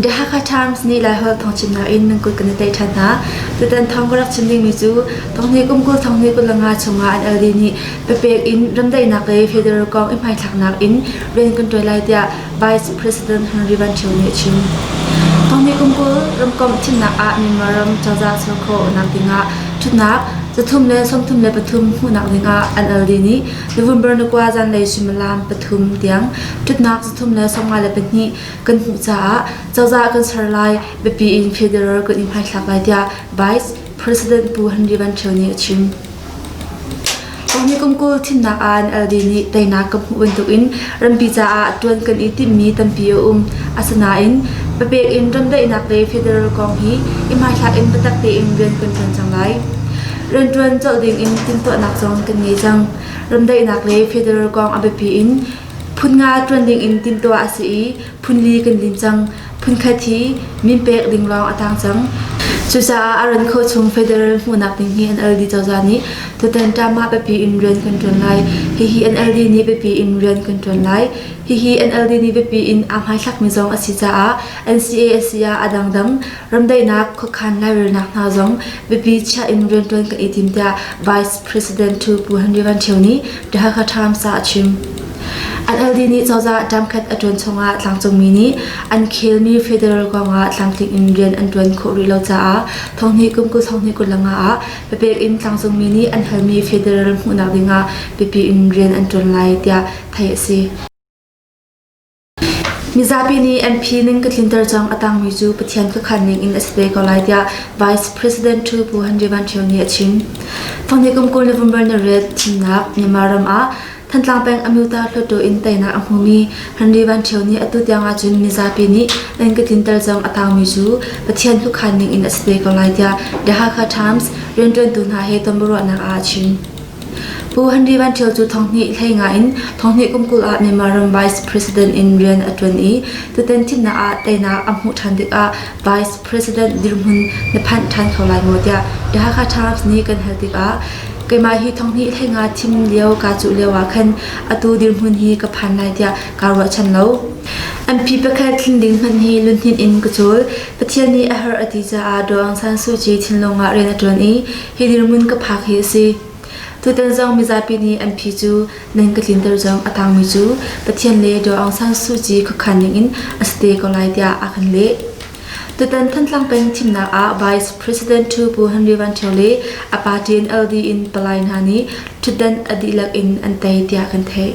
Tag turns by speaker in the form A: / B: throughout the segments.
A: The Hakha Times nih Laiholh thawngchimnak in nan kut kan i tlaih ṭhan hna. Tutan thawng ka rak chim dingmi cu thonghnih kum 20 thonghnih 25 chungah NLD nih papek in ramdaihnak le federal kong i hmaithlaknak in rian kan ṭuan lai tiah Vice President Henry Van Thio nih a chim. Thonghnih kum 20 ramkomh thimnak ah Myanmar ram cozah ser khawhnak dingah ṭhutnak 333 hmuhnak dingah NLD nih November ni kua zanlei suimilam pathum tiang ṭhutnak 352 kan hmuh caah cozah kan ser lai, biapi in federal kan i hmaithlak lai tiah Vice President Pu Henry Van Thio nih a chim. Ni kum 20 thimnak ah NLD nih teinak kan hmuh bantukin rampi caah ṭuan kan i timhmi tampi a um. Asinain papek in ramdaihnak le federal kong hi i hmaithlak in biatak tein rian kan ṭuan cang lai. Rianṭuan colh ding in timhtuahnak zong kan ngei cang. Ramdaihnak le federal kong a biapi in phun nga ṭuan ding in timhtuah a si i phun li kan lim cang. Phun khat hi min pek ding lawng a tang cang. Cucaah a ran khawh chung federal hmuhnak ding hi NLD cozah nih tutan term ah biapi in rian kan ṭuan lai. Hihi NLD nih biapi in rian kan ṭuan lai. Hihi NLD nih biapi in aa hmaithlakmi zong a si caah NCA a si ah a dangdang ramdaihnak khuakhan lairelnak hna zong biapi chiah in rianṭuan kan i tim tiah Vice President Thu Pu Henry Van Thio nih The Hakha Times ah a chim. NLD nih cozah ṭamkhat a ṭuan chungah tlangcungmi nih an khelmi federal kongah tlamtling in rian an ṭuan khawh rih lo caah thonghnih kum 20 thonghnih 25 ah papek in tlangcungmi nih an halmi federal hmuhnak dingah biapi in rian an ṭuan lai tiah theih a si. Mizapi nih MP ning ka tlinter cang a tangmi cu Pathian khuakhan ning in a si te ko lai tiah Vice President Thu Pu Henry Van Thio nih a chim. Thonghnih kum 20 November ni riat thimnak Myanmar ram ah Thantlang peng Amyota Hluttaw in teinak a hmumi Henry Van Thio nih atu tiang ahcun mizapi nih nan ka tlinter cang a tangmi cu Pathian khuakhan ning in a si te ko lai tiah The Hakha Times rianṭuantu hna he tonbiaruahnak ah a chim. Pu Henry Van Ṭhio cu thonghnih hlei nga in thonghnih kum 20 ah Myanmar ram Vice President in rian a ṭuan i tutan thimnak ah teinak a hmuh ṭhan tikah Vice President dirhmun na phanh ṭhan kho lai maw tiah The Hakha Times nih kan hal tikah keimah hi thonghnih hlei nga thim lio kaa cuh lio ah khan atu dirhmun hi ka phan lai tiah kaa ruahchan lo. MP pakhat thlin ding hmanh hi lunhninh in ka cawl. Pathian nih a herh a ti caah Daw Aung San Suu Kyi thinlung ah rian a ṭuan i hi dirhmun ka phak hi a si. Tutan zong mizapi nih an phi cu nan ka tlinter zong a tangmi cu Pathian le Daw Aung San Suu Kyi khuakhan ningin a si te ko lai tiah a kan leh. Tutan Thantlang peng thimnak ah Vice President Thu Pu Henry Van Thio le a party NLD in palai hna nih ṭhutdan a dihlak in an tei tiah kan theih.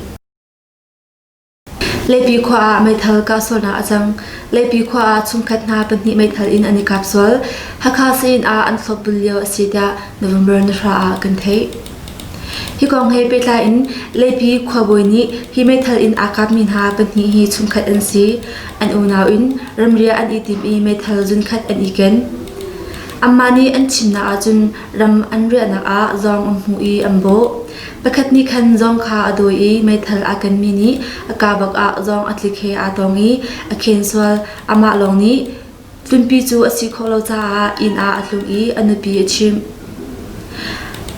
A: Leipi khua ah meithal kahsualnak a cang. Leipi khua ah chungkhat hna pahnih meithal in an i kap sual. Hakha sii-inn ah an thlopbul lio a si tiah November nihra ah kan theih. Hi kong he pehtlai in Leipi khuabawi nih hi meithal in aa kapmi hna pahnih hi chungkhat an si. An unau in ramriah an i tim i meithal zunkhat an i ken. Anmah nih an chimnak ahcun ram an riahnak ah zawng an hmuh i an bawh. Pakhat nih khan zawng kha a dawi i meithal aa kenmi nih a kaa bak ah zawng a tlik he aa tong i a khen sual. Amah lawng nih tlunpi cu a si khawh lo caah inn ah a tlung i a nupi a chimh.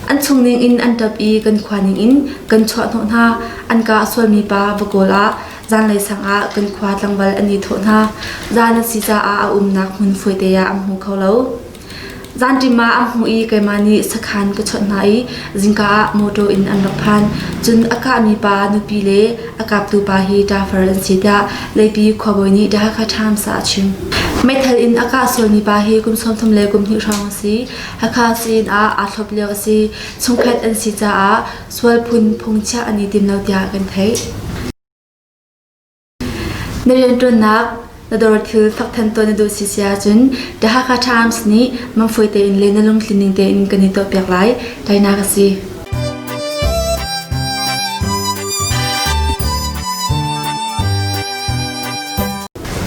A: An chung ningin an ṭap i kan khua ningin kan chuahhnawh hna. An kah sualmi pa va kawl ah zanlei sang ah kan khua tlangval an i thawh hna. Zan a si caah a umnak hmun fuaite ah an hmu kho lo. Zanṭim ah an hmuh i keimah nih sakhan ka chawnh hna i zingka ah mawṭaw in an rak phan. Cun a kahmi pa nupi le a kaptu pa hi ṭafar an si tiah Leipi khuabawi nih The Hakha Times ah a chim. Meithal in a kah sualmi pa hi kum 30 le kum hnih hrawng a si. Hakha sii-inn ah aa thlop lio a si. Chungkhat an si caah sual phun phungchiah an i tim lo tiah kan theih. Na rianṭuannak na dawr thil fakthan tuah na duh si si ahcun The Hakha Times nih mangfawi tein le na lungtlin ning tein kan i tuahpiak lai. Tainak a si.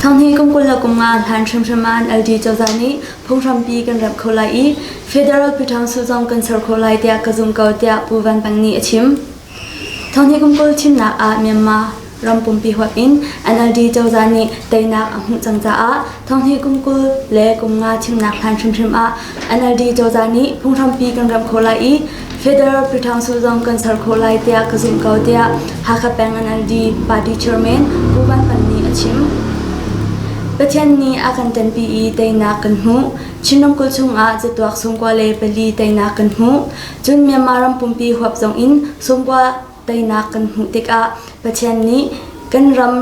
B: Thonghni kum 25 hlan hrimhrim ah NLD cozah nih phunghrampi kan remh kho lai i Federal Pyiṭhangsu zong kan ser khawh lai tiah ka zum ko tiah Pu Van Peng nih a chim. Thonghni kum 20 thimnak ah Myanmar ram pumpi huap in NLD cozah nih teinak a hmuh cang caah thonghni kum 20 le kum nga thimnak hlan hrimhrim ah NLD cozah nih phunghrampi kan remh khawh lai i Federal Pyiṭhangsu zong kan ser khawh lai tiah ka zumh ko tiah Hakha peng NLD party chairman Pu Van Pan nih a chim. Pathian nih a kan ṭanpi i teinak kan hmuh. Chin ramkulh chungah catuak 94 teinak kan hmuh. Cun Myanmar ram pumpi huap zongin 90 teinak kan hmuh tikah Pathian nih kan ram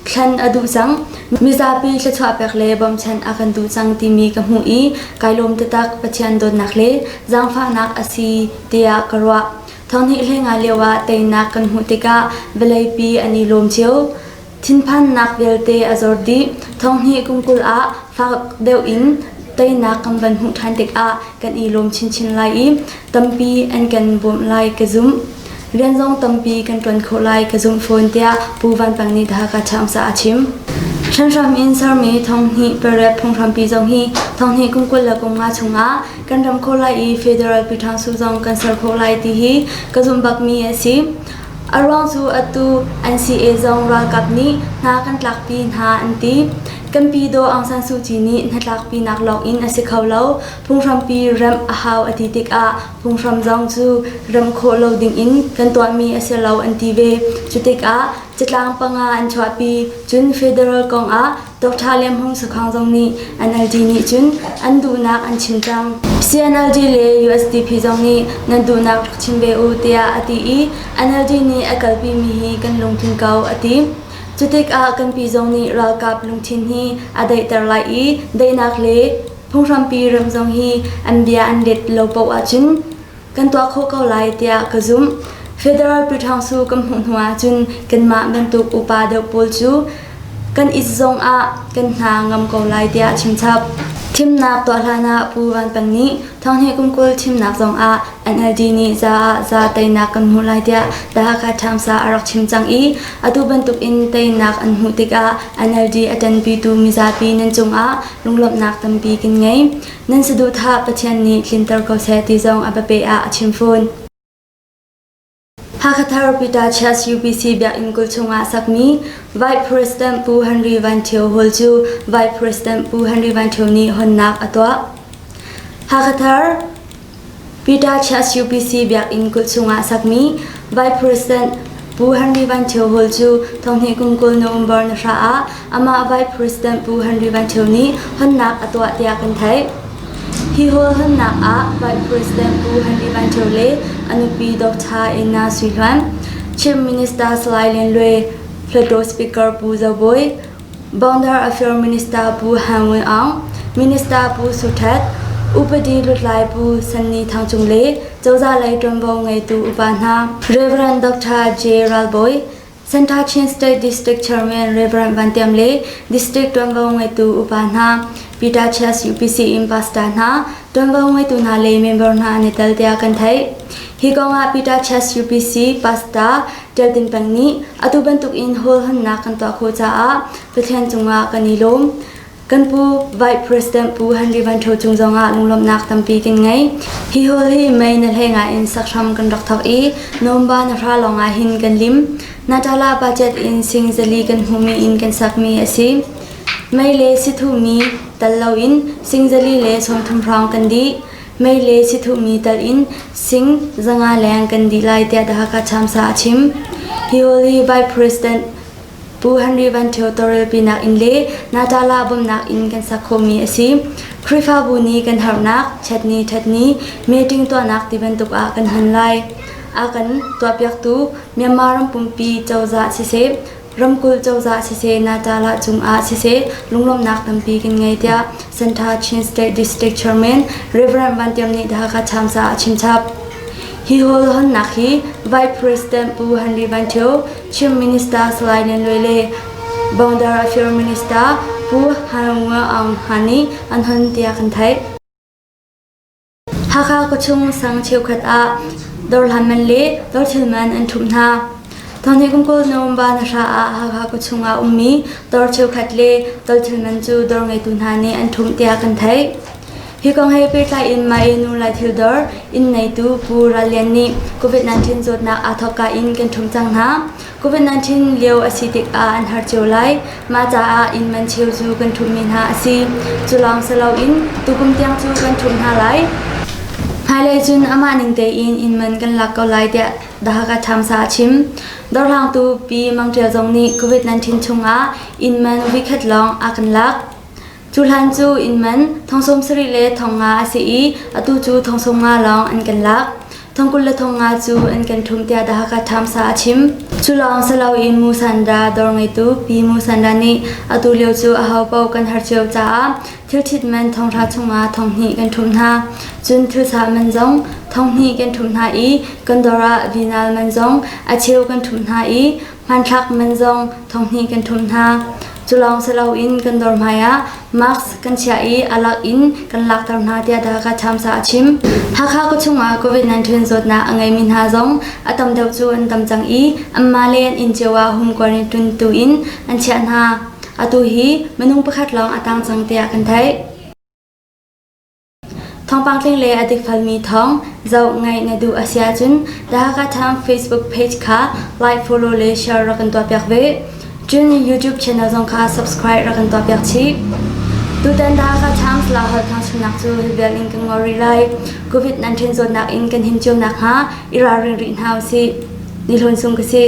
B: thlen a duh cang. Mizapi thluachuah pek le bawmhchanh a kan duh cang timi ka hmuh i kai lawm taktak Pathian dawtnak le zaangfahnak a si tiah ka ruah. Thonghnih hleinga lio ah teinak kan hmuh tikah vawleipi an i lawm cio. Thinphannak vialte a zor dih. Thonghnih kum 20 ah fak deuh in teinak kan van hmuh ṭhan tikah kan i lawm chinchin lai i tampi an kan bawmh lai ka zumh. Rian zong tampi kan ṭuan khawh lai ka zumh fawn tiah Pu Van Peng nih The Hakha Times ah a chim. Hranhram in sermi thonghnih pariat phunghrampi zong hi thonghnih kum 25 chungah kan ram khawh lai i federal Pyiṭhangsu zong kan ser khawh lai ti hi ka zumh bakmi a si. A ruang cu atu NCA zong ralkap nih hna kan tlakpi hna an ti. Kan pi Daw Aung San Suu Kyi nih hnatlakpinak lawng in a si kho lo. Phunghrampi remh a hau a ti tikah phunghram zong cu remh khawh lo dingin kan tuahmi a si lo an ti ve. Cu tikah catlang panga an chuahpi. Cun federal kongah Dr. Lian Hmung Sakhong zong nih NLD nih cun an duhnak an chim cang. CNLD le USDP zong nih nan duhnak rak chim ve u tiah a ti i NLD nih a kalpimi hi kan lungthin ko a ti. Cutikah kan pi zong nih ralkap lungthin hi a daihter lai i daihnak le phunghrampi ram zong hi an bia an let lo paoh ahcun kan tuah khawh ko lai tiah ka zumh. Federal Pyiṭhawngsu kan hmuh hnu ahcun kanmah bantuk upa deuh pawl cu kan it zong ah kan hna ngam ko lai tiah a chimchap. Thimnak tuah hlan ah Pu Van Peng nih thonghnih kum 20 thimnak zong ah NLD nih za ah za teinak kan hmuh lai tiah The Hakha Times ah a rak chim cang i atu bantuk in teinak an hmuh tikah NLD a ṭanpitu mizapi nan cungah lunglawmhnak tampi kan ngei. Nan saduhthah Pathian nih tlinter ko seh ti zong a biapeh ah a chim fawn. Hakhathar Peter Church UPC Biakinn kul chungah sakmi Vice President Pu Henry Van Thio Hall cu Vice President Pu Henry Van Thio nih honnak a tuah. Hakhathar Peter Church UPC Biakinn kulh chungah sakmi Vice President Pu Henry Van Thio Hall cu thonghnih kum 20 November ni hra ah amah Vice President Pu Henry Van Thio nih honnak a tuah tiah kan theih. Hi hall honnak ah Vice President Pu Henry Van Thio le a nupi Dr. Anna Sui Hluan, Chief Minister Salai Lian Luai, Hluttaw Speaker Pu Zo Bawi, Border Affairs Minister Pu Han Win Aung, Minister Pu Su Htet, Upadi lutlai Pu Sanni Thang Cung le cozah lei ṭuanvo ngeitu upa hna Rev. Dr. J. Ralbawi, Santa Chin State District Chairman Rev. Van Tiam le District ṭuanvo ngeitu upa hna, Peter Chess UPC in pastor hna, ṭuanvo ngeitu hna le member hna an i tel tiah kan theih. Hi kong ah Peter Chess UPC pastor Ṭial Tin Peng nih atu bantukin hall honnak kan tuah khawh caah Pathian cungah kan i lawm. Kan pu Vice President Pu Henry Van Ṭho cung zongah lunglawmhnak tampi kan ngei. Hi hall hi mei na hlei ngai in sak hram kan rak thawk i November na hra lawngah hin kan lim. Natala budget in sing zali kan hmuhmi in kan sakmi a si. Mei le sithuhmi tal loin sing zali le 30 hrawng kan dih. Mei le sithuhmi tal in sing 500 leng kan dih lai tiah The Hakha Times ah a chim. Hi hall hi Vice President Pu Henry Van Thio tawlrelpinak in le Natala bawmhnak in kan sak khawhmi a si. Khrihfabu nih kan harnak, chatni ṭhatni, meeting tuahnak ti bantuk ah kan hman lai. A kan tuahpiaktu Myanmar ram pumpi cozah siseh, ramkulh cozah siseh Natala cungah siseh lunglawmhnak tampi kan ngei tiah Santa Chin State District Chairman Reverend Van Tiam nih The Hakha Times ah a chimchap. Hi hall honnak hi Vice President Pu Henry Van Thio, Chief Minister Salai Lian Luai le Border Affairs Minister Pu Han Ngun Aung hna nih an hon tiah kan theih. Hakha khuachung sang cheukhat ah dawrhlan man le dawrthil man an ṭhumh hna. Thawngnih kum 20 November na hra ah Hakha khuachung ah ummi dawr cheukhat le dawrthil man cu dawr ngeitu hna nih an ṭhumh tiah kan theih. Hi kong he pehtlai in Mae Nu Laithil dawr inn ngeitu Pu Ral Lian nih COVID-19 zawtnak aa thawkka in kan ṭhumh cang hna. COVID-19 lio a si tikah an har cio lai. Mah caah inn man cheu cu kan ṭhumhmi hna a si. Cu lawng si loin tukum tiang cu kan ṭhumh hna lai. Hmailei cun amah ning tein inn man kan lak ko lai tiah The Hakha Times ah a chim. Dawrhlangtu Pi Mang Ṭial zong nih COVID-19 chungah inn man voikhat lawng a kan lak. Cu hlan cu inn man thong 70 le thong nga a si i atu cu thong 50 lawng an kan lak. Thong 20 le thong nga cu an kan ṭhum tiah The Hakha Times ah a chim. Cu lawng si loin Mu Sanda dawr ngeitu Pi Mu Sanda nih atu lio cu ahopaoh kan har cio caah thilṭhit man thonghra chungah thonghnih kan ṭhumh hna. Cun thilsah man zong thonghnih kan ṭhumh hna i kan dawr ah vinal man zong a cheu kan ṭhumh hna i hmanthlak man zong thonghnih kan ṭhumh hna. Cu lawng si loin kan dawr hmaiah mask kan chiah i a lak in kan lakter hna tiah The Hakha Times ah a chim. Hakha khuachung ah COVID-19 zawtnak a ngeimi hna zong a tam deuh cu an tam cang i anmah le an inn cio ah home quarantine tu in an chiah hna. Atu hi minung pakhat lawng a tang cang tiah kan theih. Thawngpang tling le a dikfelmi thawng zoh ngaih na duh a si ahcun The Hakha Times Facebook page kha like, follow le share rak kan tuahpiak ve. Cun YouTube channel zong kha subscribe rak kan tuahpiak chih. Tutan The Hakha Times la holh thangchunnak cu hi vial in kan ngol rih lai. COVID-19 zawtnak in kan him cio nakhnga i ralring rih hna usih. Ni Hlawn Sung ka si.